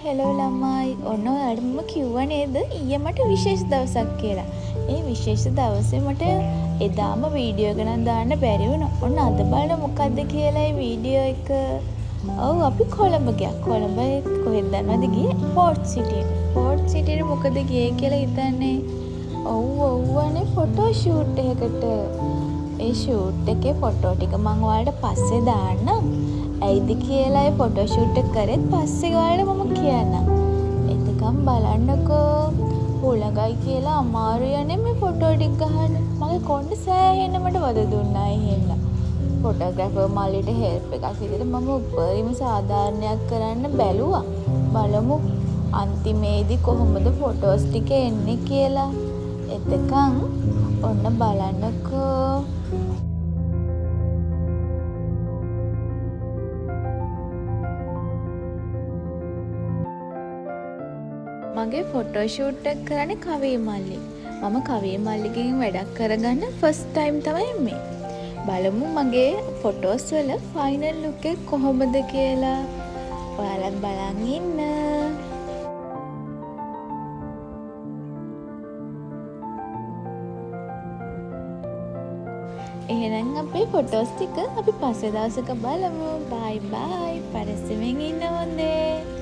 Hello ළමයි, ඔන්න ඔයාලට මම කිව්වා නේද ඊයේ මට විශේෂ දවසක් කියලා. ඒ විශේෂ දවසේ මට එදාම වීඩියෝ එක නම් දාන්න බැරි වුණා. ඔන්න අද බලන්න මොකද්ද කියලා ඒ වීඩියෝ එක. ඔව්, අපි කොළඹ ගියා. කොළඹ කොහෙද දන්නවද ගියේ? පෝට් සිටියට. පෝට් සිටියට මොකද ගියේ කියලා හිතන්නේ? ඔව් ඔව් අනේ ෆොටෝ ෂූට් එකකට. ඒ ෂූට් එකේ ෆොටෝ ටික මං ඔයාලට පස්සේ දාන්නම්. ඇයිද කියලා ඒ ෆොටෝ ෂූට් එක කරෙත් පස්සේ ඔයාලට මම කියන්නම්. එතකම් බලන්නකෝ. හුළඟයි කියලා අමාරුයි අනේ මේ ෆොටෝ ටික ගහන්න. මගේ කොණ්ඩ සෑහෙන්න මට වද දුන්නා එහෙන්න. ෆොටෝග්‍රැෆර් මල්ලිට හෙල්ප් එකක් විදිහට මම උපරිම සාධාරණයක් කරන්න බැලුවා. බලමු අන්තිමේදී කොහොමද ෆොටෝස් ටික එන්නේ කියලා. එතකන් ඔන්න බලන්නකෝ. මගේ ෆොටෝ ෂූට් එක කරන්නේ කවී මල්ලි. මම කවී මල්ලිගෙන් වැඩක් කරගන්න ෆස්ට් ටයිම් තමයි මේ. බලමු මගේ ෆොටෝස් වල ෆයිනල් ලුක් එක කොහොමද කියලා. ඔයාලත් බලන් ඉන්න. එහෙනම් අපේ ෆොටෝස් ටික අපි පස්සේ දවසක බලමු. බයි බයි. පරිස්සමෙන් ඉන්න හොඳේ.